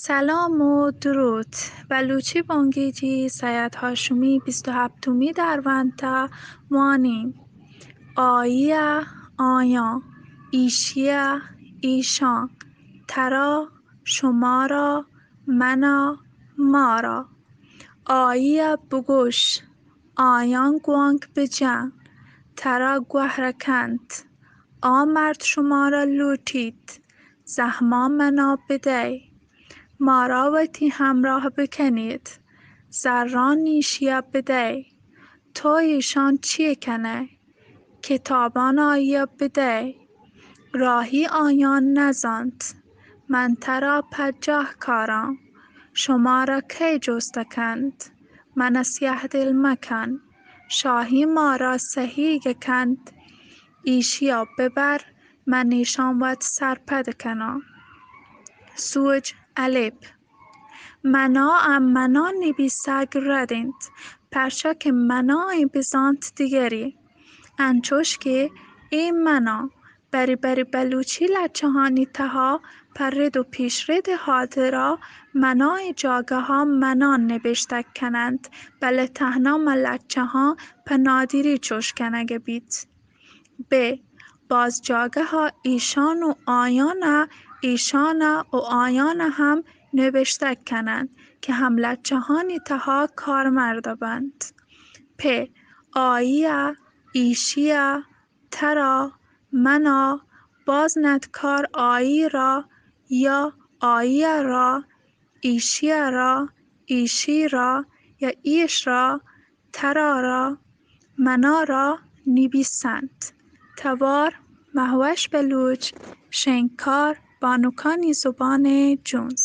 سلام و درود. بلوچی بنگیجی سید هاشمی بیست و هفتمی درونت ءَ وانیں. آئی ءَ، آیاں، ایشی ءَ، ایشاں، ترا، شمارا، منا، مارا. آئی ءَ بگوش، آیاں گوانک بجن، ترا گوہر کنت. آ مرد شمارا لوٹیت، زہماں منا بدئے. مارا وتی ہمراہ بکنیت، زران ایشی ءَ بدئے. تو ایشاں چی کنئے؟ کتاباں آئی ءَ بدئے. راہی آیاں نزانت. من ترا پجاہ کاراں. شمارا کئے جست کنت؟ منا سیاہ دل مکن. شاہی مارا سہیگ کنت. ایشی ءَ ببر، من ایشاں وت سرپد کناں. سوج الپ. منا ءَ منا نبیسگ رد انت، پرچا کہ منا ءِ بزانت دگرے. انچوش کہ اے منا، برے برے بلوچی لچہانی تہا پہ رد و پیشرد ءِ ہاترا منا ءِ جاگہا منان نبشتگ کننت، بلے تہنا ماں لچہاں پہ نادری چوش کنگ بیت. بہ باز جاگہا ایشان و آیانا، ایشانا و آیانا ہم نبشتگ کننت کہ ہم لچہانی تہا کارمرد بنت. پہ آئی ءَ، ایشی ءَ، ترا، منا، باز ندکار آئی را یا آئی ءَ را، ایشی ءَ را، ایشی را یا ایش را، ترا را، منا را نبیسنت. توار، مہوش بلوچ، شنگکار، بانکانی زبان جنز.